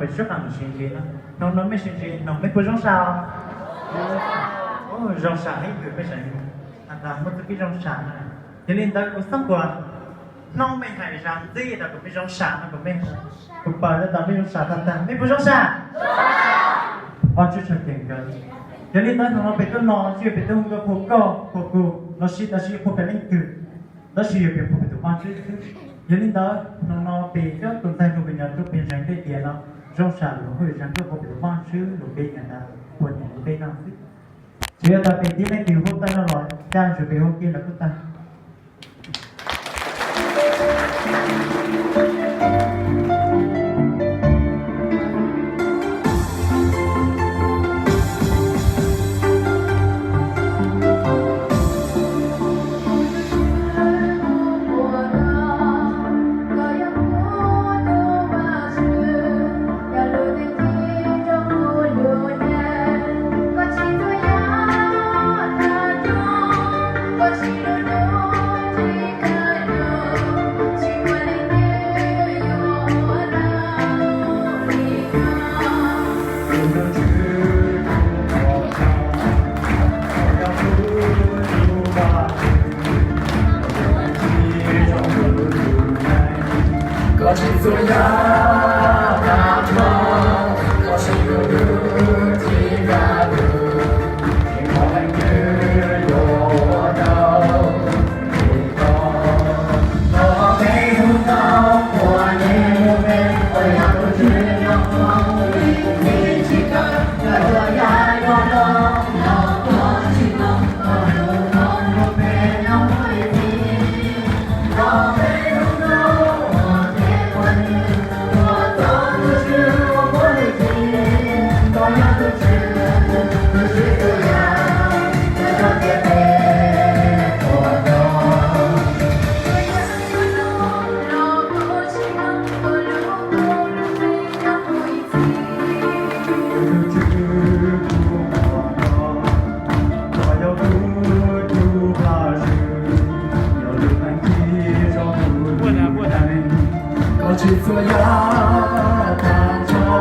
Peb sib qab mus sib ntsib no, hnub no mej sib ntsib no mej puas zoo sam? Zoo sam heev kawg, peb sib ntsib tas tas muaj txuj kev zoo sam na. Yog li ntawd kuv xav kuas hnub mej hais zaj ntxwv tas kuas mej zoo sam no kuas mej, kuv paws tas tas mej zoo sam tas tas, mej puas zoo sam? Ua tsaug tshaj kev kawg. Yog li ntawd hnub no peb tuaj no tsis yog peb tuaj hu nkauj qhuas koj qhuas kuv los sis tab sis qhuas peb leej twg, tab sis yog peb qhuas peb tus Vajtswv xwb. Yog li ntawd hnub no peb coj tus ntxhais hluas uas nyob rau pem ntseeg tej tiam no zoo sam lus hauj lwm zaj nkauj qhuas peb tus Vajtswv los peb nyiam tas qhuas nyiam li peb no xwb. Tsis yog tas peb tib leej twg hu tawm no los cas tsuas peb hu kiag los kuj tau. Koj tsis txhua yam tag nrho, koj tsis lub hlwb tsis kaj lug, tsis muaj leej twg yuav ua tau li koj. Koj peb hu tau ua neeg lub npe, ua yam tus Tswv nyob hauv lub txhij tsis kam, koj txhua yam yuav zoo los koj tsis mloog, koj lub koob lub npe nyob mus ib txhis. Koj tsis txhua yam tag nrho,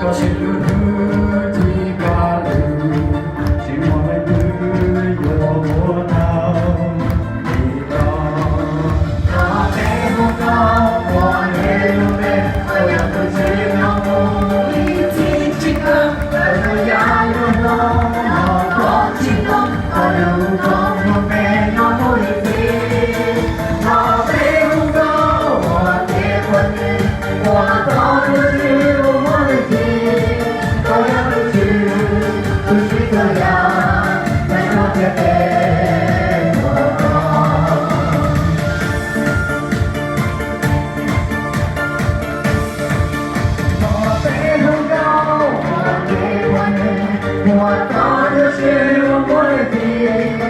koj tsis lub hlwb tsis kaj lug, tsis muaj leej twg yuav ua tau li koj. Koj peb hu koj ua neeg lub npe, koj yog tus Tswv nyob mus ib txhis tsis kam, koj txhua yam yuav zoo los koj tsis mloog, koj lub koob lub npe nyob mus ib txhis. Koj peb hu koj ua kev qhuas ntswg, ua tau lub ntswg ua muaj lub ntswg. Koj yog tus Tswv, tus Tswv txhua yam, koj txhua tiam tes ua koj. Koj peb hu koj ua kev qhuas ntswg, ua tau lub ntswg ua muaj lub ntswg.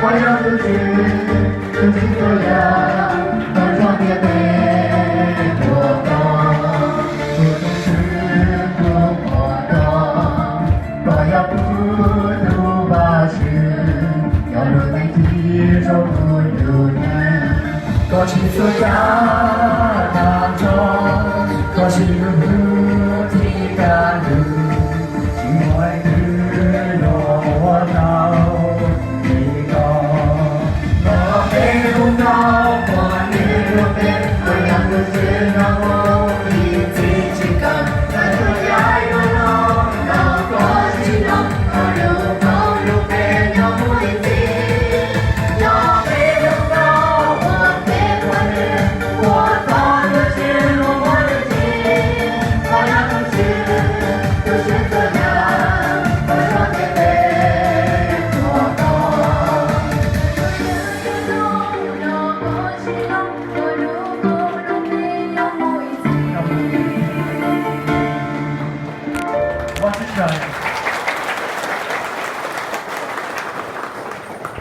Koj yog tus Tswv, tus Tswv txhua yam, koj txhua tiam tes ua koj. Tus Tswv tus qhuas koj, koj yog kuv tus Vajtswv, yog lub teeb ci rau kuv lub neej. Koj tsis txhua yam tag nrho, koj tsis lub hlwb tsis kaj lug.